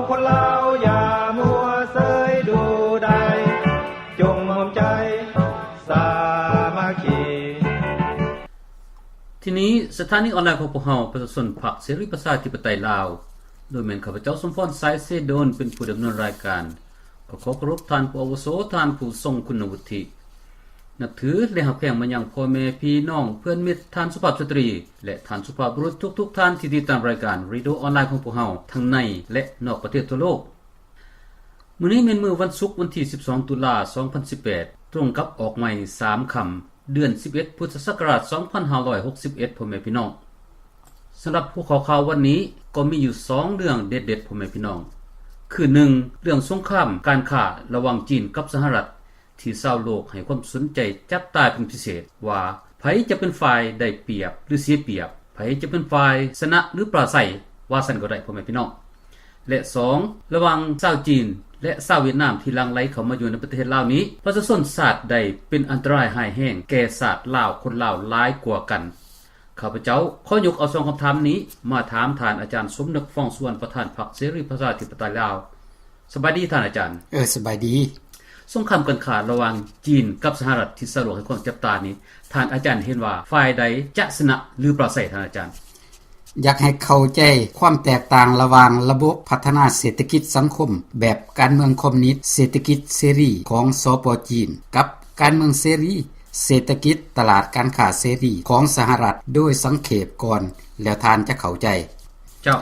ຄົນລາວຢ່າມົວເຊີຍດູດາຍ ຈົ່ງຮ່ວມໃຈສາມັກຄີ. ທີນີ້ ສະຖານີອອນລາຍຂອງພວກເຮົາ ປະຊາຊົນພັກເສລີປະຊາທິປະໄຕລາວ ໂດຍແມ່ນຂ້າພະເຈົ້າ ສົມພອນ ສາຍເສດນ ເປັນຜູ້ດຳເນີນລາຍການ. ກໍຂໍເຄົາລົບທ່ານຜູ້ອາວຸໂສ, ທ່ານຜູ້ຊົງຄຸນວຸດທິ. ນັບຖື ແລະ ຮັກແພງມາຍັງພໍ່ແມ່ພີ່ນ້ອງເພື່ອນມິດ, ທ່ານສຸພາບສະຕຣີ ແລະ ທ່ານສຸພາບບຸລຸດທຸກໆທ່ານທີ່ຕິດຕາມລາຍການເຣດິໂອອອນລາຍຂອງພວກເຮົາ ທັງໃນ ແລະ ນອກປະເທດທົ່ວໂລກ. ມື້ນີ້ແມ່ນມື້ວັນສຸກ ວັນທີສິບສອງ ຕຸລາ ສອງພັນສິບແປດ ຕົງກັບອອກໃໝ່ສາມຄ່ຳ ເດືອນສິບເອັດ ພຸດທະສັກກະລາດ ສອງພັນຫ້າຮ້ອຍຫົກສິບເອັດ ພໍ່ແມ່ພີ່ນ້ອງ. ສຳລັບຫົວຂໍ້ຂ່າວວັນນີ້ກໍມີຢູ່ສອງເລື່ອງເດັດໆ ພໍ່ແມ່ພີ່ນ້ອງ ຄື ໜຶ່ງ ເລື່ອງສົງຄາມການຄ້າລະຫວ່າງຈີນກັບສະຫະລັດ ທີ່ຊາວໂລກໃຫ້ຄວາມສົນໃຈຈັບຕາເປັນພິເສດ ວ່າໃຜຈະເປັນຝ່າຍໄດ້ປຽບ ຫຼື ເສຍປຽບ, ໃຜຈະເປັນຝ່າຍຊະນະ ຫຼື ປລາໄຊ ວ່າຊັ້ນກໍໄດ້ ພໍ່ແມ່ພີ່ນ້ອງ. ແລະ ສອງ ລະຫວ່າງຊາວຈີນ ແລະ ຊາວຫວຽດນາມທີ່ຫຼັ່ງໄຫຼເຂົ້າມາຢູ່ໃນປະເທດລາວນີ້ ປະຊາຊົນຊາດໃດເປັນອັນຕະລາຍຮ້າຍແຮງແກ່ຊາດລາວ ຄົນລາວຫຼາຍກວ່າກັນ? ຂ້າພະເຈົ້າຂໍຍົກເອົາສອງຄຳຖາມນີ້ມາຖາມທ່ານອາຈານ ສົມນຶກ ຟອງສຸວັນ ປະທານພັກເສລີປະຊາທິປະໄຕລາວ. ສະບາຍດີທ່ານອາຈານ. ເອີ ສະບາຍດີ. ສົງຄາມການຄ້າລະຫວ່າງຈີນກັບສະຫະລັດທີ່ຊາວໂລກໃຫ້ຄວາມຈັບຕານີ້ ທ່ານອາຈານເຫັນວ່າຝ່າຍໃດຈະຊະນະ ຫຼື ປລາໄຊ ທ່ານອາຈານ? ຢາກໃຫ້ເຂົ້າໃຈຄວາມແຕກຕ່າງລະຫວ່າງລະບົບພັດທະນາເສດຖະກິດສັງຄົມແບບການເມືອງຄອມມິວນິດເສດຖະກິດເສລີຂອງ ສປ ຈີນ ກັບການເມືອງເສລີເສດຖະກິດຕະຫຼາດການຄ້າເສລີຂອງສະຫະລັດ ໂດຍສັງເຂບກ່ອນ ແລ້ວທ່ານຈະເຂົ້າໃຈ. ເຈົ້າ.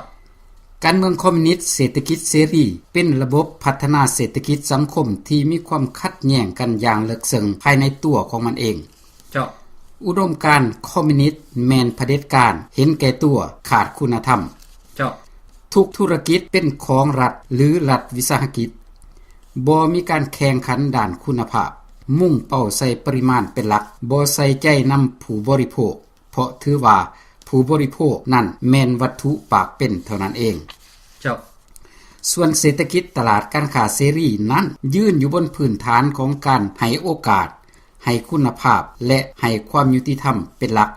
ການເມືອງຄອມມິວນິດເສດຖະກິດເສລີ ເປັນລະບົບພັດທະນາເສດຖະກິດສັງຄົມທີ່ມີຄວາມຂັດແຍ່ງກັນຢ່າງເລິກເຊິ່ງພາຍໃນຕົວຂອງມັນເອງ. ເຈົ້າ. ອຸດົມການຄອມມິວນິດແມ່ນຜະເດັດການ, ເຫັນແກ່ຕົວ, ຂາດຄຸນນະທຳ. ເຈົ້າ. ທຸກທຸລະກິດເປັນຂອງລັດ ຫຼື ລັດວິສາຫະກິດ, ບໍ່ມີການແຂ່ງຂັນດ້ານຄຸນນະພາບ, ມຸ່ງເປົ້າໃສ່ປະລິມານເປັນຫຼັກ, ບໍ່ໃສ່ໃຈນຳຜູ້ບໍລິໂພກ, ເພາະຖືວ່າຜູ້ບໍລິໂພກນັ້ນແມ່ນວັດຖຸປາກເປັນເທົ່ານັ້ນເອງ. ເຈົ້າ. ສ່ວນເສດຖະກິດຕະຫຼາດການຄ້າເສລີນັ້ນ ຢືນຢູ່ບົນພື້ນຖານຂອງການໃຫ້ໂອກາດ, ໃຫ້ຄຸນນະພາບ ແລະ ໃຫ້ຄວາມຍຸຕິທຳເປັນຫຼັກ.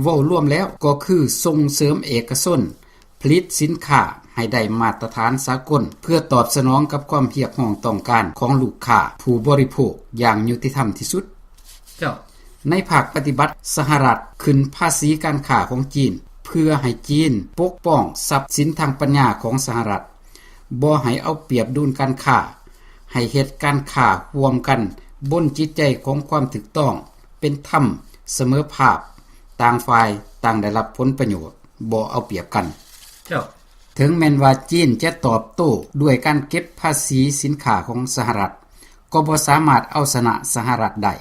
ເວົ້າລວມແລ້ວກໍຄືສົ່ງເສີມເອກະຊົນຜະລິດສິນຄ້າໃຫ້ໄດ້ມາດຕະຖານສາກົນ ເພື່ອຕອບສະໜອງກັບຄວາມຮຽກຮ້ອງຕ້ອງການຂອງລູກຄ້າຜູ້ບໍລິໂພກຢ່າງຍຸຕິທຳທີ່ສຸດ. ເຈົ້າ. ໃນພາກປະຕິບັດ, ສະຫະລັດຂຶ້ນພາສີການຄ້າຂອງຈີນ ເພື່ອໃຫ້ຈີນປົກປ້ອງຊັບສິນທາງປັນຍາຂອງສະຫະລັດ, ບໍ່ໃຫ້ເອົາປຽບດຸນການຄ້າ, ໃຫ້ເຮັດການຄ້າຮ່ວມກັນບົນຈິດໃຈຂອງຄວາມຖືກຕ້ອງ, ເປັນທຳ, ສະເໝີພາບ, ຕ່າງຝ່າຍຕ່າງໄດ້ຮັບຜົນປະໂຫຍດ, ບໍ່ເອົາປຽບກັນ. ເຈົ້າ. ເຖິງແມ່ນວ່າຈີນຈະຕອບໂຕ້ດ້ວຍການເກັບພາສີສິນຄ້າຂອງສະຫະລັດ, ກໍບໍ່ສາມາດເອົາຊະນະສະຫະລັດໄດ້,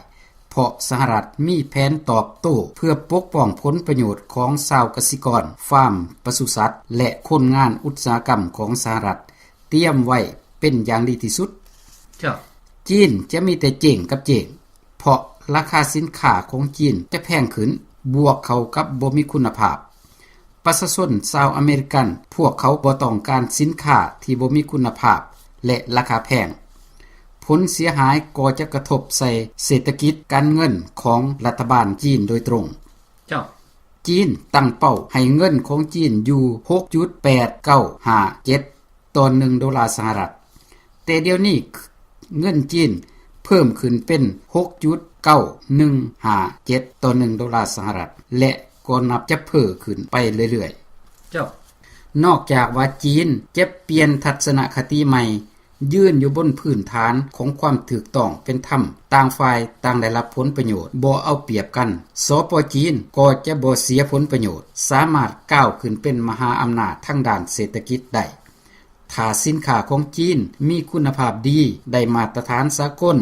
ເພາະສະຫະລັດມີແຜນຕອບໂຕ້ເພື່ອປົກປ້ອງຜົນປະໂຫຍດຂອງຊາວກະສິກອນ, ຟາມປະສຸສັດ ແລະ ຄົນງານອຸດສາຫະກຳຂອງສະຫະລັດ ຕຽມໄວ້ເປັນຢ່າງດີທີ່ສຸດ. ເຈົ້າ. ຈີນຈະມີແຕ່ເຈັ້ງກັບເຈັ້ງ, ເພາະລາຄາສິນຄ້າຂອງຈີນຈະແພງຂຶ້ນ, ບວກເຂົ້າກັບບໍ່ມີຄຸນນະພາບ. ປະຊາຊົນຊາວອາເມລິກັນ ພວກເຂົາບໍ່ຕ້ອງການສິນຄ້າທີ່ບໍ່ມີຄຸນນະພາບ ແລະ ລາຄາແພງ. ຜົນເສຍຫາຍກໍຈະກະທົບໃສ່ເສດຖະກິດການເງິນຂອງລັດຖະບານຈີນໂດຍຕຣົງ. ເຈົ້າ. ຈີນຕັ້ງເປົ້າໃຫ້ເງິນຂອງຈີນຢູ່ ຫົກຈຸດແປດເກົ້າຫ້າເຈັດ ຕໍ່ໜຶ່ງໂດລາສະຫະລັດ, ແຕ່ດຽວນີ້ເງິນຈີນເພີ່ມຂຶ້ນເປັນ ຫົກຈຸດເກົ້າໜຶ່ງຫ້າເຈັດ ຕໍ່ໜຶ່ງໂດລາສະຫະລັດ ແລະ ກໍນັບຈະເພີ່ມຂຶ້ນໄປເລື້ອຍໆ. ເຈົ້າ. ນອກຈາກວ່າຈີນຈະປ່ຽນທັດສະນະຄະຕິໃໝ່, ຢືນຢູ່ບົນພື້ນຖານຂອງຄວາມຖືກຕ້ອງເປັນທຳ, ຕ່າງຝ່າຍຕ່າງໄດ້ຮັບຜົນປະໂຫຍດ, ບໍ່ເອົາປຽບກັນ, ສປ ຈີນກໍຈະບໍ່ເສຍຜົນປະໂຫຍດ, ສາມາດກ້າວຂຶ້ນເປັນມະຫາອຳນາດທາງດ້ານເສດຖະກິດໄດ້. ຖ້າສິນຄ້າຂອງຈີນມີຄຸນນະພາບດີ, ໄດ້ມາດຕະຖານສາກົນ,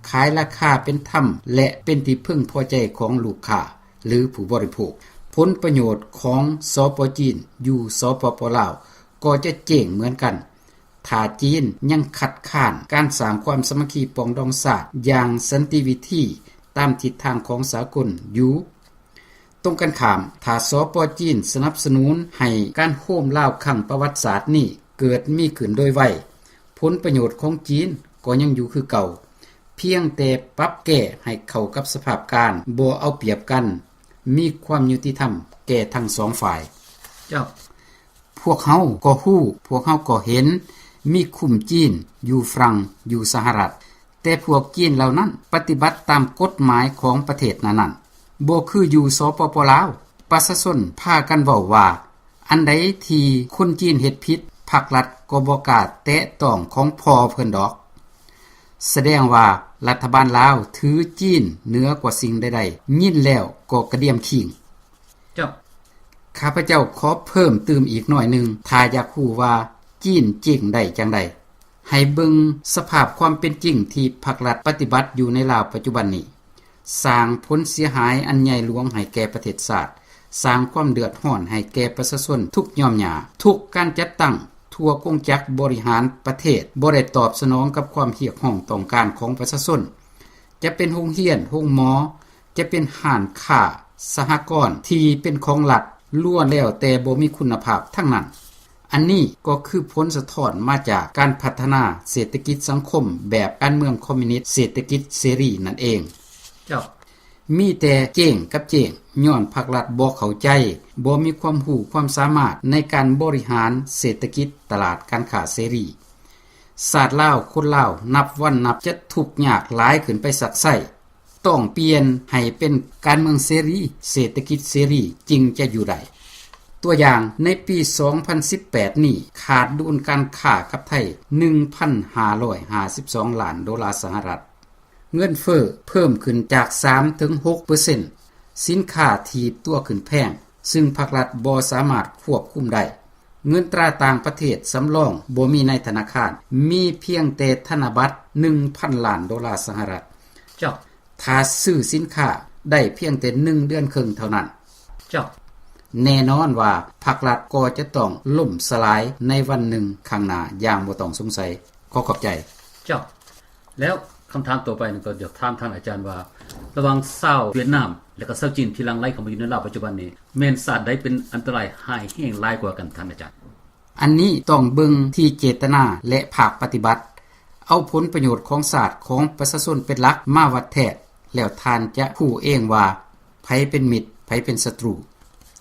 ຂາຍລາຄາເປັນທຳ ແລະ ເປັນທີ່ເພິ່ງພໍໃຈຂອງລູກຄ້າ ຫຼື ຜູ້ບໍລິໂພກ, ຜົນປະໂຫຍດຂອງ ສປ ຈີນ ຢູ່ ສປປ ລາວ ກໍຈະເຈ້ງເໝືອນກັນ. ຖ້າຈີນຍັງຄັດຄ້ານການສ້າງຄວາມສາມັກຄີປອງດອງຊາດຢ່າງສັນຕິວິທີຕາມທິດທາງຂອງສາກົນຢູ່, ຕົງກັນຂ້າມ, ຖ້າ ສປ ຈີນ ສະໜັບສະໜູນໃຫ້ການໂຮມລາວຄັ້ງປະຫວັດສາດນີ້ເກີດມີຂຶ້ນໂດຍໄວ, ຜົນປະໂຫຍດຂອງຈີນກໍຍັງຢູ່ຄືເກົ່າ, ພຽງແຕ່ປັບແກ້ໃຫ້ເຂົ້າກັບສະພາບການ, ບໍ່ເອົາປຽບກັນ, ມີຄວາມຍຸຕິທຳແກ່ທັງສອງຝ່າຍ. ເຈົ້າ. ພວກເຮົາກໍຮູ້, ພວກເຮົາກໍເຫັນ, ມີຄຸ້ມຈີນຢູ່ຝຣັ່ງ, ຢູ່ສະຫະລັດ, ແຕ່ພວກຈີນເຫຼົ່ານັ້ນປະຕິບັດຕາມກົດໝາຍຂອງປະເທດນັ້ນໆ, ບໍ່ຄືຢູ່ ສປປ ລາວ. ປະຊາຊົນພາກັນເວົ້າວ່າ ອັນໃດທີ່ຄົນຈີນເຮັດຜິດ, ພັກລັດກໍບໍ່ກ້າແຕະຕ້ອງຂອງພໍ່ເພິ່ນດອກ. ສະແດງວ່າລັດຖະບານລາວຖືຈີນເໜືອກວ່າສິ່ງໃດໆ, ຍິນແລ້ວກໍກະດຽມຄີງ. ເຈົ້າ. ຂ້າພະເຈົ້າຂໍເພີ່ມຕື່ມອີກໜ້ອຍໜຶ່ງ, ຖ້າຢາກຮູ້ວ່າຈີນເຈັງໄດ້ຈັ່ງໃດ, ໃຫ້ເບິ່ງສະພາບຄວາມເປັນຈິງທີ່ພັກລັດປະຕິບັດຢູ່ໃນລາວປັດຈຸບັນນີ້. ສ້າງຜົນເສຍຫາຍອັນໃຫຍ່ຫຼວງໃຫ້ແກ່ປະເທດຊາດ, ສ້າງຄວາມເດືອດຮ້ອນໃຫ້ແກ່ປະຊາຊົນທຸກຫຍ່ອມຫຍ້າ. ທຸກການຈັດຕັ້ງທົ່ວກົງຈັກບໍລິຫານປະເທດບໍ່ໄດ້ຕອບສະໜອງກັບຄວາມຮຽກຮ້ອງຕ້ອງການຂອງປະຊາຊົນ. ຈະເປັນໂຮງຮຽນ, ໂຮງໝໍ, ຈະເປັນຮ້ານຄ້າ, ສະຫະກອນທີ່ເປັນຂອງລັດ, ລ້ວນແລ້ວແຕ່ບໍ່ມີຄຸນນະພາບທັງນັ້ນ. ອັນນີ້ກໍຄືຜົນສະທ້ອນມາຈາກການພັດທະນາເສດຖະກິດສັງຄົມແບບການເມືອງຄອມມິວນິດເສດຖະກິດເສລີນັ້ນເອງ. ເຈົ້າ. ມີແຕ່ເຈັງກັບເຈັງ, ຍ້ອນພັກລັດບໍ່ເຂົ້າໃຈ, ບໍ່ມີຄວາມຮູ້ຄວາມສາມາດໃນການບໍລິຫານເສດຖະກິດຕະຫຼາດການຄ້າເສລີ. ຊາດລາວ, ຄົນລາວນັບວັນນັບຈະທຸກຍາກຫຼາຍຂຶ້ນໄປຊັກໄຊ. ຕ້ອງປ່ຽນໃຫ້ເປັນການເມືອງເສລີ, ເສດຖະກິດເສລີ ຈຶ່ງຈະຢູ່ໄດ້. ຕົວຢ່າງ, ໃນປີສອງພັນສິບແປດນີ້ ຂາດດຸນການຄ້າກັບໄທໜຶ່ງພັນຫ້າຮ້ອຍຫ້າສິບສອງລ້ານໂດລາສະຫະລັດ. ເງິນເຟີ້ເພີ່ມຂຶ້ນຈາກສາມເຖິງຫົກເປີເຊັນ. ສິນຄ້າຖີບຕົວຂຶ້ນແພງ, ຊຶ່ງພັກລັດບໍ່ສາມາດຄວບຄຸມໄດ້. ເງິນຕາຕ່າງປະເທດສຳລອງບໍ່ມີໃນທະນາຄານ, ມີພຽງແຕ່ທະນະບັດໜຶ່ງພັນລ້ານໂດລາສະຫະລັດ. ເຈົ້າ. ຖ້າຊື້ສິນຄ້າໄດ້ພຽງແຕ່ໜຶ່ງເດືອນເຄິ່ງເທົ່ານັ້ນ. ເຈົ້າ. ແນ່ນອນວ່າພັກລັດກໍຈະຕ້ອງລົ້ມສະຫຼາຍໃນວັນໜຶ່ງຂ້າງໜ້າຢ່າງບໍ່ຕ້ອງສົງໄສ. ຂໍຂອບໃຈ. ເຈົ້າ. ແລ້ວຄຳຖາມຕໍ່ໄປນັ້ນກໍຢາກຖາມທ່ານອາຈານວ່າ ລະຫວ່າງຊາວຫວຽດນາມ ແລະກໍຊາວຈີນທີ່ຫຼັ່ງໄຫຼເຂົ້າມາຢູ່ໃນລາວປັດຈຸບັນນີ້ ແມ່ນຊາດໃດເປັນອັນຕະລາຍຮ້າຍແຮງຫຼາຍກວ່າກັນ ທ່ານອາຈານ? ອັນນີ້ຕ້ອງເບິ່ງທີ່ເຈດຕະນາ ແລະ ພາກປະຕິບັດ, ເອົາຜົນປະໂຫຍດຂອງຊາດ, ຂອງປະຊາຊົນເປັນຫຼັກມາວັດແທກ, ແລ້ວທ່ານຈະຮູ້ເອງວ່າໃຜເປັນມິດ, ໃຜເປັນສັດຕູ.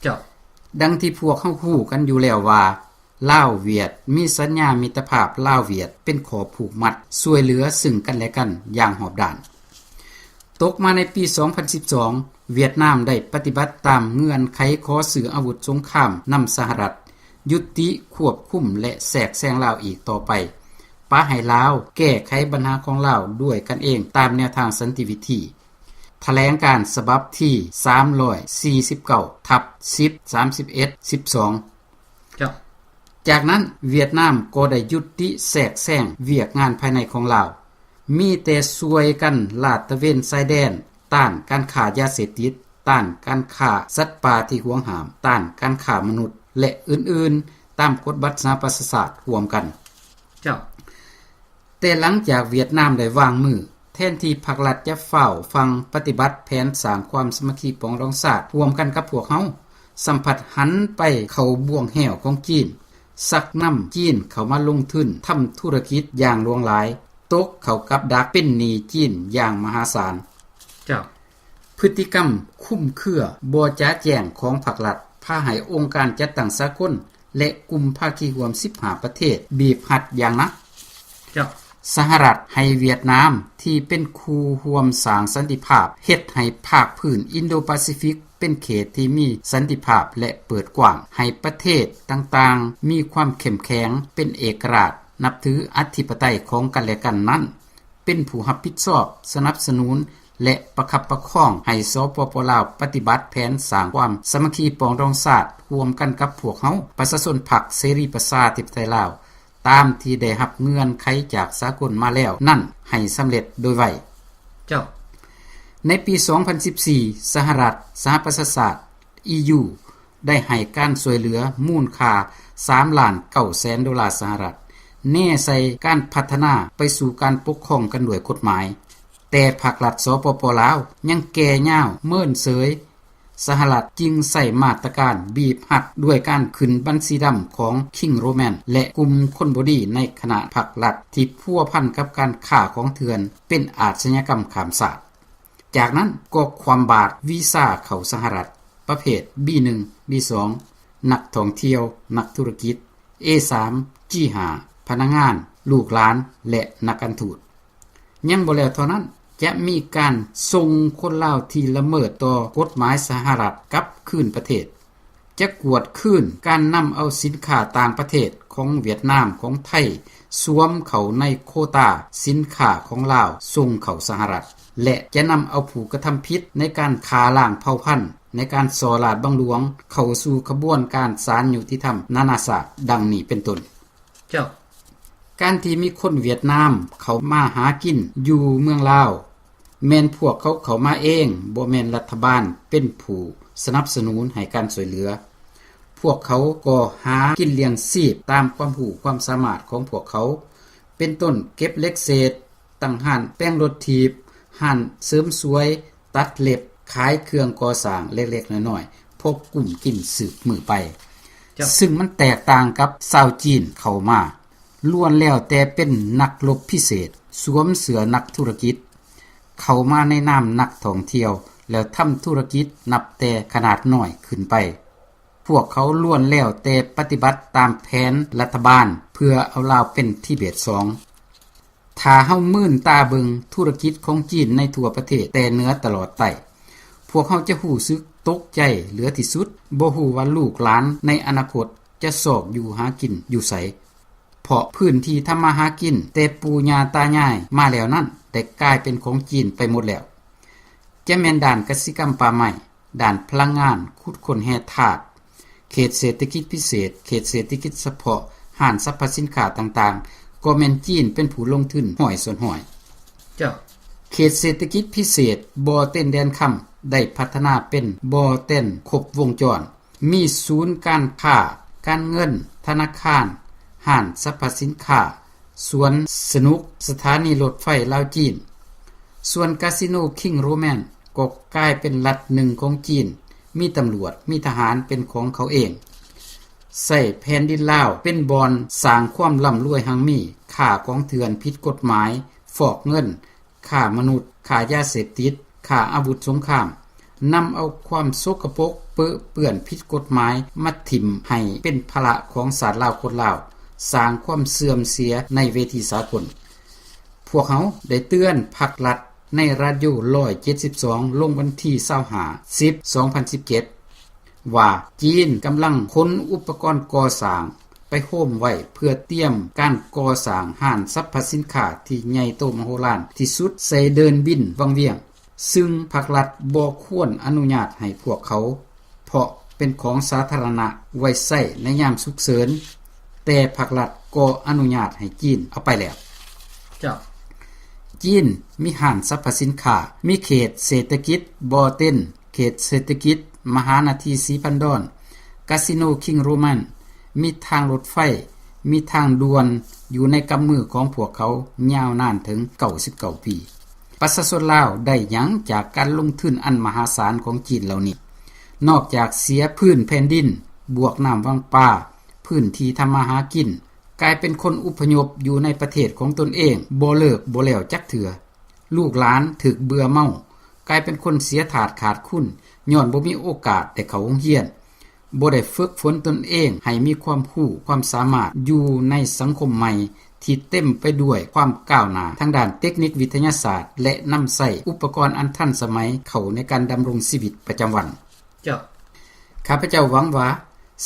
ເຈົ້າ. ດັ່ງທີ່ພວກເຮົາຮູ້ກັນຢູ່ແລ້ວວ່າ ລາວ-ຫວຽດ ມີສັນຍາມິດຕະພາບລາວ-ຫວຽດ ເປັນຂໍ້ຜູກມັດຊ່ວຍເຫຼືອຊຶ່ງກັນແລະກັນຢ່າງຮອບດ້ານ. ຕົກມາໃນປີສອງພັນສິບສອງ ຫວຽດນາມໄດ້ປະຕິບັດຕາມເງື່ອນໄຂຂໍຊື້ອາວຸດສົງຄາມນຳສະຫະລັດ, ຢຸດຕິຄວບຄຸມ ແລະ ແຊກແຊງລາວອີກຕໍ່ໄປ, ປະໃຫ້ລາວແກ້ໄຂບັນຫາຂອງລາວດ້ວຍກັນເອງຕາມແນວທາງສັນຕິວິທີ. ຖະແຫຼງການສະບັບທີສາມຮ້ອຍສີ່ສິບເກົ້າ ທັບ ສິບ ສາມສິບເອັດ ສິບສອງ. ເຈົ້າ. ຈາກນັ້ນຫວຽດນາມກໍໄດ້ຍຸດຕິແຊກແຊງວຽກງານພາຍໃນຂອງລາວ, ມີແຕ່ຊ່ວຍກັນລາດຕະເວນຊາຍແດນ, ຕ້ານການຄ້າຢາເສບຕິດ, ຕ້ານການຄ້າສັດປ່າທີ່ຫວງຫ້າມ, ຕ້ານການຄ້າມະນຸດ ແລະ ອື່ນໆ ຕາມກົດບັດສະຫະປະຊາຊາດຮ່ວມກັນ. ເຈົ້າ. ແຕ່ຫຼັງຈາກຫວຽດນາມໄດ້ວາງມື, ແທນທີ່ພັກລັດຈະຟ້າວຟັ່ງປະຕິບັດແຜນສ້າງຄວາມສາມັກຄີປອງດອງຊາດຮ່ວມກັນກັບພວກເຮົາ, ສ່ຳພັດຫັນໄປເຂົ້າບ່ວງແຮ້ວຂອງຈີນ, ຊັກນຳຈີນເຂົ້າມາລົງທຶນທຳທຸລະກິດຢ່າງຫຼວງຫຼາຍ, ຕົກເຂົ້າກັບດັກເປັນໜີ້ຈີນຢ່າງມະຫາສານ. ເຈົ້າ. ພຶດຕິກຳຄຸມເຄືອບໍ່ຈະແຈ້ງຂອງພັກລັດ ພາໃຫ້ອົງການຈັດຕັ້ງສາກົນ ແລະ ກຸ່ມພາຄີຮ່ວມສິບຫ້າປະເທດບີບຮັດຢ່າງໜັກ. ເຈົ້າ. ສະຫະລັດໃຫ້ຫວຽດນາມທີ່ເປັນຄູ່ຮ່ວມສ້າງສັນຕິພາບ ເຮັດໃຫ້ພາກພື້ນອິນໂດປາຊີຟິກເປັນເຂດທີ່ມີສັນຕິພາບ ແລະ ເປີດກວ້າງໃຫ້ປະເທດຕ່າງໆມີຄວາມເຂັ້ມແຂງເປັນເອກະລາດ ນັບຖືອະທິປະໄຕຂອງກັນແລະກັນນັ້ນ ເປັນຜູ້ຮັບຜິດຊອບ, ສະໜັບສະໜູນ ແລະ ປະຄັບປະຄອງໃຫ້ ສປປ ລາວ ປະຕິບັດແຜນສ້າງຄວາມສາມັກຄີປອງດອງຊາດ ຮ່ວມກັນກັບພວກເຮົາ ປະຊາຊົນພັກເສລີປະຊາທິປະໄຕລາວ ຕາມທີ່ໄດ້ຮັບເງື່ອນໄຂຈາກສາກົນມາແລ້ວນັ້ນໃຫ້ສຳເລັດໂດຍໄວ. ເຈົ້າ. ໃນປີສອງພັນສິບສີ່ ສະຫະລັດ, ສະຫະປະຊາຊາດ, ອີຢູ ໄດ້ໃຫ້ການຊ່ວຍເຫຼືອມູນຄ່າສາມລ້ານເກົ້າແສນໂດລາສະຫະລັດ, ແນໃສ່ການພັດທະນາໄປສູ່ການປົກຄອງກັນດ້ວຍກົດໝາຍ, ແຕ່ພັກລັດ ສປປ ລາວ ຍັງແກ່ຍາວເມີນເສີຍ, ສະຫະລັດຈຶ່ງໃຊ້ມາດຕະການບີບຮັດດ້ວຍການຂຶ້ນບັນຊີດຳຂອງ King Roman ແລະ ກຸ່ມຄົນບໍ່ດີໃນຄະນະພັກລັດທີ່ພົວພັນກັບການຄ້າຂອງເຖື່ອນ ເປັນອາຊະຍາກຳຂ້າມຊາດ. ຈາກນັ້ນກໍຄວ່ຳບາດວີຊາເຂົ້າສະຫະລັດ ປະເພດ ບີໜຶ່ງ ບີສອງ ນັກທ່ອງທ່ຽວ, ນັກທຸລະກິດ, ເອສາມ ຈີຫ້າ ພະນັກງານ, ລູກຫຼານ ແລະ ນັກການທູດ. ຍັງບໍ່ແລ້ວເທົ່ານັ້ນ, ຈະມີການສົ່ງຄົນລາວທີ່ລະເມີດຕໍ່ກົດໝາຍສະຫະລັດກັບຄືນປະເທດ. ຈະກວດຄືນການນຳເອົາສິນຄ້າຕ່າງປະເທດຂອງຫວຽດນາມ, ຂອງໄທ ສວມເຂົ້າໃນໂຄຕາສິນຄ້າຂອງລາວສົ່ງເຂົ້າສະຫະລັດ ແລະ ຈະນຳເອົາຜູ້ກະທຳຜິດໃນການຂ້າລ້າງເຜົ່າພັນ, ໃນການສໍ້ລາດບັງຫຼວງ ເຂົ້າສູ່ຂະບວນການສານຍຸຕິທຳນານາຊາດ ດັ່ງນີ້ເປັນຕົ້ນ. ເຈົ້າ. ການທີ່ມີຄົນຫວຽດນາມເຂົ້າມາຫາກິນຢູ່ເມືອງລາວ ແມ່ນພວກເຂົາເຂົ້າມາເອງ, ບໍ່ແມ່ນລັດຖະບານເປັນຜູ້ສະໜັບສະໜູນໃຫ້ການຊ່ວຍເຫຼືອ. ພວກເຂົາກໍຫາກິນລ້ຽງຊີບຕາມຄວາມຮູ້ຄວາມສາມາດຂອງພວກເຂົາ, ເປັນຕົ້ນເກັບເຫຼັກເສດ, ຕັ້ງຮ້ານແປງລົດຖີບ, ຮ້ານເສີມສວຍ, ຕັດເລັບ, ຂາຍເຄື່ອງກໍ່ສ້າງເລັກໆນ້ອຍໆ ພໍກຸ້ມກິນສືບມື້ໄປ. ເຈົ້າ. ຊຶ່ງມັນແຕກຕ່າງກັບຊາວຈີນເຂົ້າມາ, ລ້ວນແລ້ວແຕ່ເປັນນັກລົບພິເສດ, ສວມເສື້ອນັກທຸລະກິດ, ເຂົ້າມາໃນນາມນັກທ່ອງທ່ຽວ ແລ້ວທຳທຸລະກິດນັບແຕ່ຂະໜາດນ້ອຍຂຶ້ນໄປ. ພວກເຂົາລ້ວນແລ້ວແຕ່ປະຕິບັດຕາມແຜນລັດຖະບານ ເພື່ອເອົາລາວເປັນທິເບດສອງ. ຖ້າເຮົາມືນຕາເບິ່ງທຸລະກິດຂອງຈີນໃນທົ່ວປະເທດ ແຕ່ເໜືອຕະຫຼອດໃຕ້, ພວກເຮົາຈະຮູ້ສຶກຕົກໃຈເຫຼືອທີ່ສຸດ, ບໍ່ຮູ້ວ່າລູກຫຼານໃນອະນາຄົດຈະຊອກຢູ່ຫາກິນຢູ່ໃສ. ເພາະພື້ນທີ່ທຳມາຫາກິນແຕ່ປູ່ຍ່າຕາຍາຍມາແລ້ວນັ້ນ ໄດ້ກາຍເປັນຂອງຈີນໄປໝົດແລ້ວ. ຈະແມ່ນດ້ານກະສິກຳປ່າໄມ້, ດ້ານພະລັງງານ, ຂຸດຄົ້ນແຮ່ທາດ, ເຂດເສດຖະກິດພິເສດ, ເຂດເສດຖະກິດສະເພາະ, ຮ້ານສັບພະສິນຄ້າຕ່າງໆ ກໍແມ່ນຈີນເປັນຜູ້ລົງທຶນຮ້ອຍສ່ວນຮ້ອຍ. ເຈົ້າ. ເຂດເສດຖະກິດພິເສດບໍ່ເຕັນແດນຄຳ ໄດ້ພັດທະນາເປັນບໍ່ເຕັນຄົບວົງຈອນ, ມີສູນການຄ້າ, ການເງິນ, ທະນາຄານ, ຮ້ານສັບພະສິນຄ້າ, ສວນສະໜຸກ, ສະຖານີລົດໄຟລາວຈີນ. ສ່ວນກາສິໂນຄິງໂຣແມນກໍກາຍເປັນລັດໜຶ່ງຂອງຈີນ, ມີຕຳຫຼວດ, ມີທະຫານເປັນຂອງເຂົາເອງ, ໃຊ້ແຜ່ນດິນລາວເປັນບ່ອນສ້າງຄວາມລ່ຳລວຍຮັ່ງມີ, ຄ້າຂອງເຖື່ອນຜິດກົດໝາຍ, ຟອກເງິນ, ຄ້າມະນຸດ, ຄ້າຢາເສບຕິດ, ຄ້າອາວຸດສົງຄາມ, ນຳເອົາຄວາມສົກກະປົກເປິເປື້ອນຜິດກົດໝາຍມາຖິ້ມໃຫ້ເປັນພາລະຂອງຊາດລາວຄົນລາວ, ສ້າງຄວາມເສື່ອມເສຍໃນເວທີສາກົນ. ພວກເຮົາໄດ້ເຕືອນພັກລັດໃນລາດໂຍຮ້ອຍເຈັດສິບສອງ ລົງວັນທີຊາວຫ້າ ສິບ ສອງພັນສິບເຈັດ ວ່າ ຈີນກຳລັງຂົນອຸປະກອນກໍ່ສ້າງ ໄປໂຮມໄວ້ເພື່ອຕຽມການກໍ່ສ້າງຮ້ານສັບພະສິນຄ້າທີ່ໃຫຍ່ໂຕມະໂຫລານທີ່ສຸດໃສ່ເດີ່ນບິນວັງວຽງ, ຊຶ່ງພັກລັດບໍ່ຄວນອະນຸຍາດໃຫ້ພວກເຂົາ, ເພາະເປັນຂອງສາທາລະນະໄວ້ໃຊ້ໃນຍາມສຸກເສີນ, ແຕ່ພັກລັດກໍອະນຸຍາດໃຫ້ຈີນເອົາໄປແລ້ວ. ເຈົ້າ. ຈີນມີຮ້ານສັບພະສິນຄ້າ, ມີເຂດເສດຖະກິດບໍ່ເຕັນ, ເຂດເສດຖະກິດມະຫານາທີສີພັນດອນ, ກາສິໂນຄິງໂຣມັນ, ມີທາງລົດໄຟ, ມີທາງດ່ວນຢູ່ໃນກຳມືຂອງພວກເຂົາຍາວນານເຖິງເກົ້າສິບເກົ້າປີ. ປະຊາຊົນລາວໄດ້ຫຍັງຈາກການລົງທຶນອັນມະຫາສານຂອງຈີນເຫຼົ່ານີ້? ນອກຈາກເສຍພື້ນແຜ່ນດິນ, ບວກນ້ຳວັງປາ, ພື້ນທີ່ທຳມາຫາກິນ, ກາຍເປັນຄົນອົບພະຍົບຢູ່ໃນປະເທດຂອງຕົນເອງ ບໍ່ເລີກບໍ່ແລ້ວຈັກເທື່ອ. ລູກຫຼານຖືກເບື່ອເມົາ, ກາຍເປັນຄົນເສຍທາດຂາດຄຸນ ຍ້ອນບໍ່ມີໂອກາດໄດ້ເຂົ້າໂຮງຮຽນ, ບໍ່ໄດ້ຝຶກຝົນຕົນເອງໃຫ້ມີຄວາມຮູ້ຄວາມສາມາດຢູ່ໃນສັງຄົມໃໝ່ທີ່ເຕັມໄປດ້ວຍຄວາມກ້າວໜ້າທາງດ້ານເຕັກນິກວິທະຍາສາດ ແລະ ນຳໃຊ້ອຸປະກອນອັນທັນສະໄໝເຂົ້າໃນການດຳລົງຊີວິດປະຈຳວັນ. ເຈົ້າ. ຂ້າພະເຈົ້າຫວັງວ່າ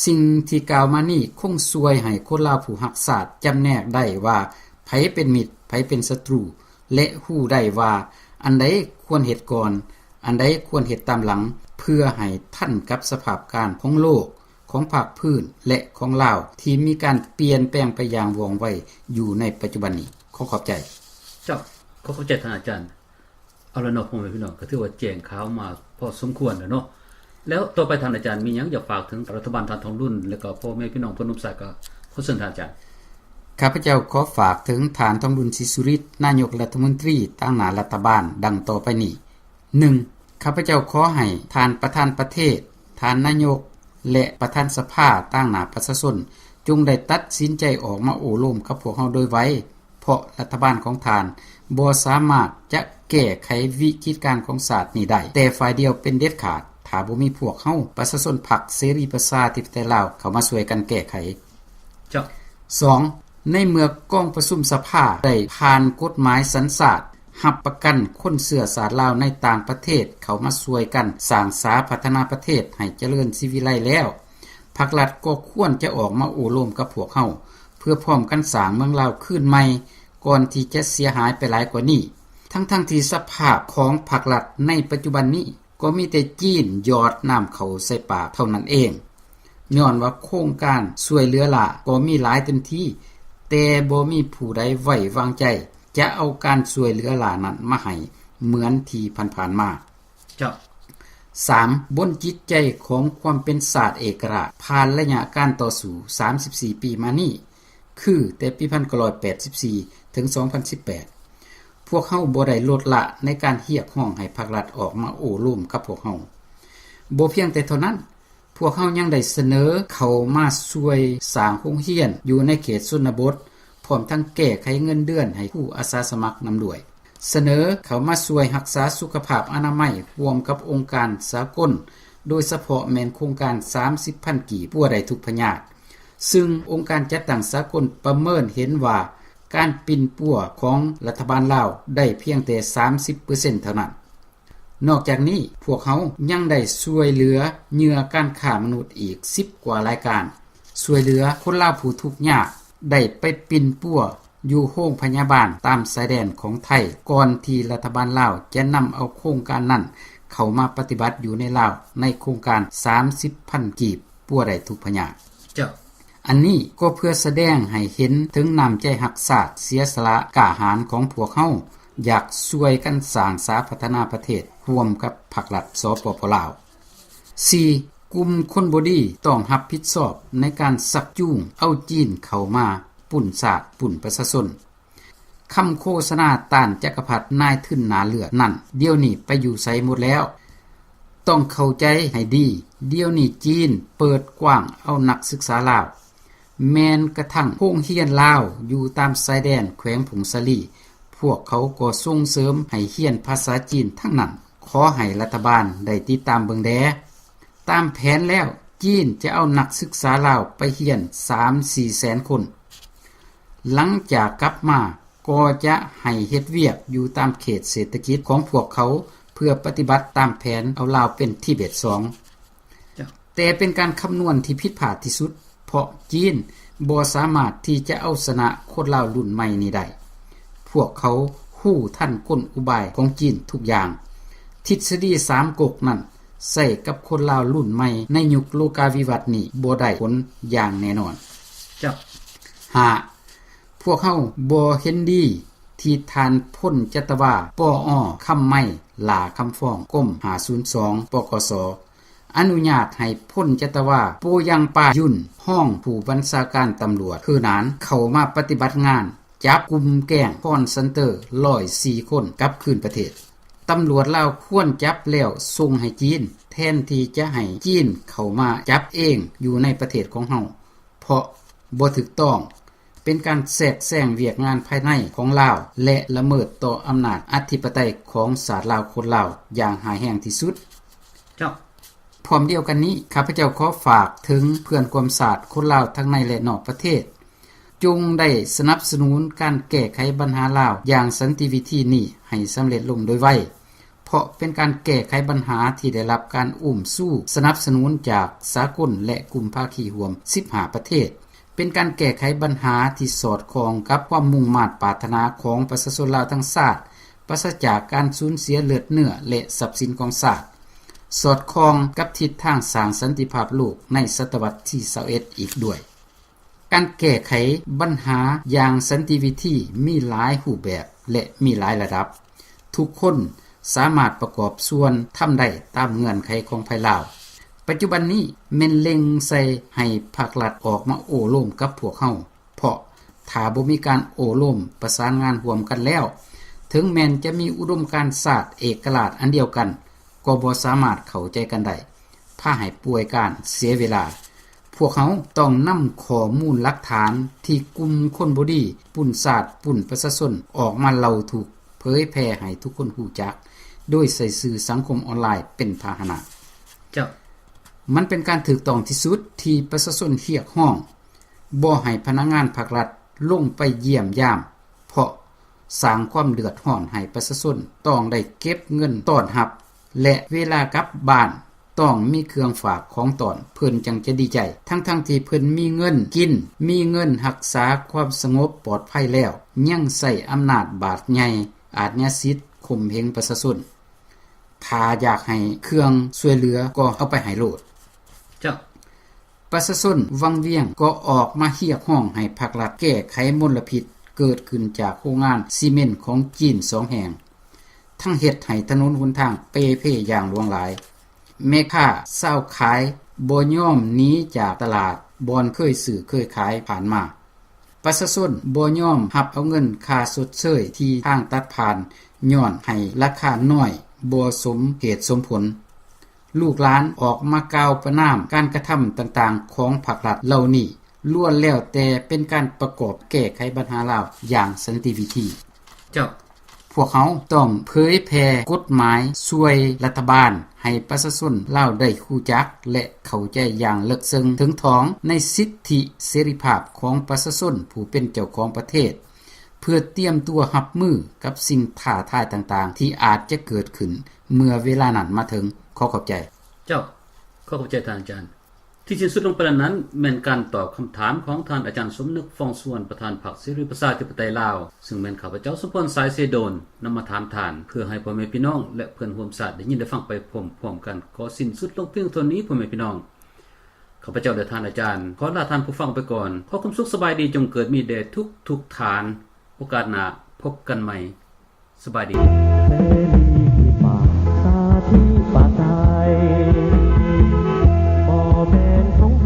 ສິ່ງທີ່ກ່າວມານີ້ຄົງຊ່ວຍໃຫ້ຄົນລາວຜູ້ຮັກຊາດຈຳແນກໄດ້ວ່າ ໃຜເປັນມິດ, ໃຜເປັນສັດຕູ ແລະ ຮູ້ໄດ້ວ່າອັນໃດຄວນເຮັດກ່ອນ, ອັນໃດຄວນເຮັດຕາມຫຼັງ, ເພື່ອໃຫ້ທັນກັບສະພາບການຂອງໂລກ, ຂອງພາກພື້ນ ແລະ ຂອງລາວ ທີ່ມີການປ່ຽນແປງໄປຢ່າງວ່ອງໄວຢູ່ໃນປັດຈຸບັນນີ້. ຂໍຂອບໃຈ. ເຈົ້າ. ຂໍຂອບໃຈທ່ານອາຈານ. ເອົາລະເນາະ ພໍ່ແມ່ພີ່ນ້ອງ ກໍຖືວ່າແຈ້ງຂ່າວມາພໍສົມຄວນແລ້ວເນາະ. ແລ້ວຕໍ່ໄປທ່ານອາຈານມີຫຍັງຢາກຝາກເຖິງລັດຖະບານທ່ານທອງລຸນ ແລະ ກໍພໍ່ແມ່ພີ່ນ້ອງເພື່ອນໜຸ່ມຊາຍ ກໍຂໍເຊີນທ່ານອາຈານ. ຂ້າພະເຈົ້າຂໍຝາກເຖິງທ່ານທອງລຸນ ສີສຸລິດ ນາຍົກລັດຖະມົນຕີ ຕາງໜ້າລັດຖະບານ ດັ່ງຕໍ່ໄປນີ້. ໜຶ່ງ, ຂ້າພະເຈົ້າຂໍໃຫ້ທ່ານປະທານປະເທດ, ທ່ານນາຍົກ ແລະ ປະທານສະພາ ຕາງໜ້າປະຊາຊົນ ຈົ່ງໄດ້ຕັດສິນໃຈອອກມາໂອ້ລົມກັບພວກເຮົາໂດຍໄວ. ເພາະລັດຖະບານຂອງທ່ານບໍ່ສາມາດຈະແກ້ໄຂວິກິດການຂອງຊາດນີ້ໄດ້ແຕ່ຝ່າຍດຽວເປັນເດັດຂາດ ຖ້າບໍ່ມີພວກເຮົາປະຊາຊົນພັກເສລີປະຊາທິປະໄຕລາວເຂົ້າມາຊ່ວຍກັນແກ້ໄຂ. ເຈົ້າ. ສອງ, ໃນເມື່ອກອງປະຊຸມສະພາໄດ້ຜ່ານກົດໝາຍສັນຊາດ ຮັບປະກັນຄົນເຊື້ອຊາດລາວໃນຕ່າງປະເທດເຂົ້າມາຊ່ວຍກັນສ້າງສາພັດທະນາປະເທດໃຫ້ຈະເລີນສີວິໄລແລ້ວ, ພັກລັດກໍຄວນຈະອອກມາໂອ້ລົມກັບພວກເຮົາ ເພື່ອພ້ອມກັນສ້າງເມືອງລາວຄືນໃໝ່ ກ່ອນທີ່ຈະເສຍຫາຍໄປຫຼາຍກວ່ານີ້, ທັງໆທີ່ສະພາບຂອງພັກລັດໃນປັດຈຸບັນນີ້ ກໍມີແຕ່ຈີນຢອດນ້ຳເຂົ້າໃສ່ປາກເທົ່ານັ້ນເອງ. ຍ້ອນວ່າໂຄງການຊ່ວຍເຫຼືອລ້າກໍມີຫຼາຍເຕັມທີ່, ແຕ່ບໍ່ມີຜູ້ໃດໄວ້ວາງໃຈຈະເອົາການຊ່ວຍເຫຼືອລ້ານັ້ນມາໃຫ້ເໝືອນທີ່ຜ່ານໆມາ. ເຈົ້າ. ສາມ. ບົນຈິດໃຈຂອງຄວາມເປັນຊາດເອກະລາດ ຜ່ານໄລຍະການຕໍ່ສູ້ສາມສິບສີ່ປີມານີ້ ຄືແຕ່ປີພັນເກົ້າຮ້ອຍແປດສິບສີ່ ເຖິງ ສອງພັນສິບແປດ ພວກເຮົາບໍ່ໄດ້ລົດລະໃນການຮຽກຮ້ອງໃຫ້ພັກລັດອອກມາໂອ້ລົມກັບພວກເຮົາ. ບໍ່ພຽງແຕ່ເທົ່ານັ້ນ, ພວກເຮົາຍັງໄດ້ສະເໜີເຂົ້າມາຊ່ວຍສ້າງໂຮງຮຽນຢູ່ໃນເຂດຊົນນະບົດ, ພ້ອມທັງແກ້ໄຂເງິນເດືອນໃຫ້ຄູອາສາສະໝັກນຳດ້ວຍ. ສະເໜີເຂົ້າມາຊ່ວຍຮັກສາສຸຂະພາບອະນາໄມຮ່ວມກັບອົງການສາກົນ, ໂດຍສະເພາະແມ່ນໂຄງການສາມສິບພັນກີບ ປົວໄດ້ທຸກພະຍາດ, ຊຶ່ງອົງການຈັດຕັ້ງສາກົນປະເມີນເຫັນວ່າ ການປິ່ນປົວຂອງລັດຖະບານລາວໄດ້ພຽງແຕ່ສາມສິບເປີເຊັນເທົ່ານັ້ນ. ນອກຈາກນີ້, ພວກເຮົາຍັງໄດ້ຊ່ວຍເຫຼືອເຫຍື່ອການຄ້າມະນຸດອີກສິບກວ່າລາຍການ, ຊ່ວຍເຫຼືອຄົນລາວຜູ້ທຸກຍາກໄດ້ໄປປິ່ນປົວຢູ່ໂຮງພະຍາບານຕາມຊາຍແດນຂອງໄທ, ກ່ອນທີ່ລັດຖະບານລາວຈະນຳເອົາໂຄງການນັ້ນເຂົ້າມາປະຕິບັດຢູ່ໃນລາວໃນໂຄງການສາມສິບພັນກີບ ປົວໄດ້ທຸກພະຍາດ. ເຈົ້າ. ອັນນີ້ກໍເພື່ອສະແດງໃຫ້ເຫັນເຖິງນ້ຳໃຈຮັກຊາດ, ເສຍສະຫຼະກ້າຫານຂອງພວກເຮົາ, ຢາກຊ່ວຍກັນສ້າງສາພັດທະນາປະເທດຮ່ວມກັບພັກລັດ ສປປ ລາວ. ສີ່. ກຸ່ມຄົນບໍ່ດີຕ້ອງຮັບຜິດຊອບໃນການຊັກຈູງເອົາຈີນເຂົ້າມາປຸ້ນຊາດ, ປຸ້ນປະຊາຊົນ. ຄຳໂຄສະນາຕ້ານຈັກກະພັດນາຍທຶນໜ້າເລືອດນັ້ນ ດຽວນີ້ໄປຢູ່ໃສໝົດແລ້ວ? ຕ້ອງເຂົ້າໃຈໃຫ້ດີ, ດຽວນີ້ຈີນເປີດກວ້າງເອົານັກສຶກສາລາວ. ແມ່ນກະທັ່ງໂຮງຮຽນລາວຢູ່ຕາມຊາຍແດນແຂວງຜົ້ງສາລີ, ພວກເຂົາກໍສົ່ງເສີມໃຫ້ຮຽນພາສາຈີນທັງນັ້ນ. ຂໍໃຫ້ລັດຖະບານໄດ້ຕິດຕາມເບິ່ງແດ່. ຕາມແຜນແລ້ວ, ຈີນຈະເອົານັກສຶກສາລາວໄປຮຽນສາມສີ່ແສນຄົນ. ຫຼັງຈາກກັບມາກໍຈະໃຫ້ເຮັດວຽກຢູ່ຕາມເຂດເສດຖະກິດຂອງພວກເຂົາ ເພື່ອປະຕິບັດຕາມແຜນເອົາລາວເປັນທິເບດສອງ. ເຈົ້າ. ແຕ່ເປັນການຄຳນວນທີ່ຜິດພາດທີ່ສຸດ, ເພາະຈີນບໍ່ສາມາດທີ່ຈະເອົາຊະນະຄົນລາວລຸ້ນໃໝ່ນີ້ໄດ້. ພວກເຂົາຮູ້ທັນກົນອຸບາຍຂອງຈີນທຸກຢ່າງ. ທິດສະດີສາມກົກນັ້ນ ໃຊ້ກັບຄົນລາວລຸ້ນໃໝ່ໃນຍຸກໂລກາວິວັດນີ້ບໍ່ໄດ້ຜົນຢ່າງແນ່ນອນ. ເຈົ້າ. ຫ້າ. ພວກເຮົາບໍ່ເຫັນດີທີ່ທ່ານພົນຈັດຕະວາ ປອ ຄຳໄມ ຫຼ້າຄຳຟອງ ກົມຫ້າສູນສອງ ປກສ ອະນຸຍາດໃຫ້ພົນຈັດຕະວາ ໂປຍັງປາຍຸນ ຮອງຜູ້ບັນຊາການຕຳຫຼວດເຮີໜານ ເຂົ້າມາປະຕິບັດງານ ຈັບກຸ່ມແກ້ງຄອນເຊັນເຕີຮ້ອຍສີ່ຄົນກັບຄືນປະເທດ. ຕຳຫຼວດລາວຄວນຈັບແລ້ວສົ່ງໃຫ້ຈີນ ແທນທີ່ຈະໃຫ້ຈີນເຂົ້າມາຈັບເອງຢູ່ໃນປະເທດຂອງເຮົາ, ເພາະບໍ່ຖືກຕ້ອງ, ເປັນການແຊກແຊງວຽກງານພາຍໃນຂອງລາວ ແລະ ລະເມີດຕໍ່ອຳນາດອະທິປະໄຕຂອງຊາດລາວຄົນລາວຢ່າງຮ້າຍແຮງທີ່ສຸດ. ເຈົ້າ. ພ້ອມດຽວກັນນີ້, ຂ້າພະເຈົ້າຂໍຝາກເຖິງເພື່ອນຮ່ວມຊາດຄົນລາວທັງໃນ ແລະ ນອກປະເທດ, ຈົ່ງໄດ້ສະໜັບສະໜູນການແກ້ໄຂບັນຫາລາວຢ່າງສັນຕິວິທີນີ້ໃຫ້ສຳເລັດລົງໂດຍໄວ, ເພາະເປັນການແກ້ໄຂບັນຫາທີ່ໄດ້ຮັບການອຸ້ມຊູສະໜັບສະໜູນຈາກສາກົນ ແລະ ກຸ່ມພາຄີຮ່ວມສິບຫ້າປະເທດ. ເປັນການແກ້ໄຂບັນຫາທີ່ສອດຄ່ອງກັບຄວາມມຸ່ງມາດປາດຖະໜາຂອງປະຊາຊົນລາວທັງຊາດ, ປາສະຈາກການສູນເສຍເລືອດເນື້ອ ແລະ ຊັບສິນຂອງຊາດ, ສອດຄ່ອງກັບທິດທາງສ້າງສັນຕິພາບໂລກໃນສະຕະວັດທີຊາວເອັດອີກດ້ວຍ. ການແກ້ໄຂບັນຫາຢ່າງສັນຕິວິທີມີຫຼາຍຮູບແບບ ແລະ ມີຫຼາຍລະດັບ. ທຸກຄົນສາມາດປະກອບສ່ວນທຳໄດ້ຕາມເງື່ອນໄຂຂອງໃຜລາວ. ປັດຈຸບັນນີ້ແມ່ນເລັ່ງໃສ່ໃຫ້ພາກລັດອອກມາໂອ້ລົມກັບພວກເຮົາ, ເພາະຖ້າບໍ່ມີການໂອ້ລົມປະສານງານຮ່ວມກັນແລ້ວ, ເຖິງແມ່ນຈະມີອຸດົມການຊາດເອກະລາດອັນດຽວກັນ, ກໍບໍ່ສາມາດເຂົ້າໃຈກັນໄດ້, ພາໃຫ້ປ່ວຍການເສຍເວລາ. ພວກເຮົາຕ້ອງນຳຂໍ້ມູນຫຼັກຖານທີ່ກຸ່ມຄົນບໍ່ດີ ປຸ້ນຊາດ ປຸ້ນປະຊາຊົນ ອອກມາເລົ່າທຸກ ເຜີຍແຜ່ໃຫ້ທຸກຄົນຮູ້ຈັກ ໂດຍໃຊ້ສື່ສັງຄົມອອນລາຍເປັນພາຫະນະ. ເຈົ້າ. ມັນເປັນການຖືກຕ້ອງທີ່ສຸດທີ່ປະຊາຊົນຮຽກຮ້ອງ ບໍ່ໃຫ້ພະນັກງານພາກລັດ ລົງໄປຢ້ຽມຢາມ ເພາະສ້າງຄວາມເດືອດຮ້ອນໃຫ້ປະຊາຊົນ ຕ້ອງໄດ້ເກັບເງິນຕ້ອນຮັບ ແລະ ເວລາກັບບ້ານ ຕ້ອງມີເຄື່ອງຝາກຂອງຕ້ອນ ເພິ່ນຈັ່ງຈະດີໃຈ ທັງໆທີ່ເພິ່ນມີເງິນກິນ ມີເງິນຮັກສາຄວາມສະຫງົບປອດໄພແລ້ວ ຍັງໃຊ້ອຳນາດບາດໃຫຍ່ ອາດຍາສິດຂົ່ມເຫງປະຊາຊົນ. ຖ້າຢາກໃຫ້ເຄື່ອງຊ່ວຍເຫຼືອກໍເອົາໄປໃຫ້ໂລດ. ເຈົ້າ. ປະຊາຊົນວັງວຽງກໍອອກມາຮຽກຮ້ອງໃຫ້ພັກລັດແກ້ໄຂມົນລະພິດເກີດຂຶ້ນຈາກໂຮງງານຊີເມັນຂອງຈີນສອງແຫ່ງ ທັງເຮັດໃຫ້ຖະໜົນຫົນທາງເປ່ເພຢ່າງຫຼວງຫຼາຍ. ແມ່ຄ້າຊາວຂາຍບໍ່ຍອມໜີຈາກຕະຫຼາດບ່ອນເຄີຍຊື້ເຄີຍຂາຍຜ່ານມາ. ປະຊາຊົນບໍ່ຍອມຮັບເອົາເງິນຄ່າຊົດເຊີຍທີ່ທາງຕັດຜ່ານ ຍ້ອນໃຫ້ລາຄານ້ອຍ ບໍ່ສົມເຫດສົມຜົນ. ລູກຫຼານອອກມາກ່າວປະນາມການກະທຳຕ່າງໆຂອງພັກລັດເຫຼົ່ານີ້ ລ້ວນແລ້ວແຕ່ເປັນການປະກອບແກ້ໄຂບັນຫາລາວຢ່າງສັນຕິວິທີ. ເຈົ້າ. ພວກເຮົາຕ້ອງເຜີຍແຜ່ກົດໝາຍຊ່ວຍລັດຖະບານໃຫ້ປະຊາຊົນລາວໄດ້ຮູ້ຈັກ ແລະ ເຂົ້າໃຈຢ່າງເລິກເຊິ່ງເຖິງຖອງໃນສິດທິເສລີພາບຂອງປະຊາຊົນຜູ້ເປັນເຈົ້າຂອງປະເທດ ເພື່ອຕຽມຕົວຮັບມືກັບສິ່ງທ້າທາຍຕ່າງໆທີ່ອາດຈະເກີດຂຶ້ນເມື່ອເວລານັ້ນມາເຖິງ. ຂໍຂອບໃຈ. ເຈົ້າ. ຂໍຂອບໃຈທ່ານອາຈານ. ທີ່ສິ້ນສຸດລົງໄປແລ້ວນັ້ນ ແມ່ນການຕອບຄຳຖາມຂອງທ່ານອາຈານສົມນຶກ ຟອງສຸວັນ ປະທານພັກເສລີປະຊາທິປະໄຕລາວ ຊຶ່ງແມ່ນຂ້າພະເຈົ້າ ສົມພອນ ສາຍເສໂດນ ນຳມາຖາມທ່ານ ເພື່ອໃຫ້ພໍ່ແມ່ພີ່ນ້ອງ ແລະ ເພື່ອນຮ່ວມຊາດໄດ້ຍິນໄດ້ຟັງໄປພ້ອມໆກັນ. ຂໍສິ້ນສຸດລົງພຽງເທົ່ານີ້ ພໍ່ແມ່ພີ່ນ້ອງ. ຂ້າພະເຈົ້າ ແລະ ທ່ານອາຈານ ຂໍລາທ່ານຜູ້ຟັງໄປກ່ອນ. ຂໍຄວາມສຸກສະບາຍດີຈົ່ງເກີດມີແດ່ທຸກໆທ່ານ. ໂອກາດໜ້າພົບກັນໃໝ່. ສະບາຍດີ. ເສລີພິບາກ ປະຊາທິປະໄຕ ບໍ່ແມ່ນຂອງໃຜ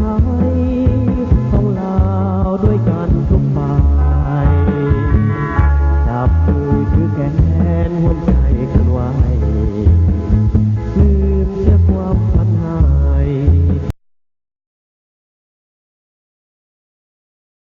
ຂອງລາວດ້ວຍກັນທຸກຝ່າຍ ຈັບມືຖືແຂນ ຮ່ວມໃຈ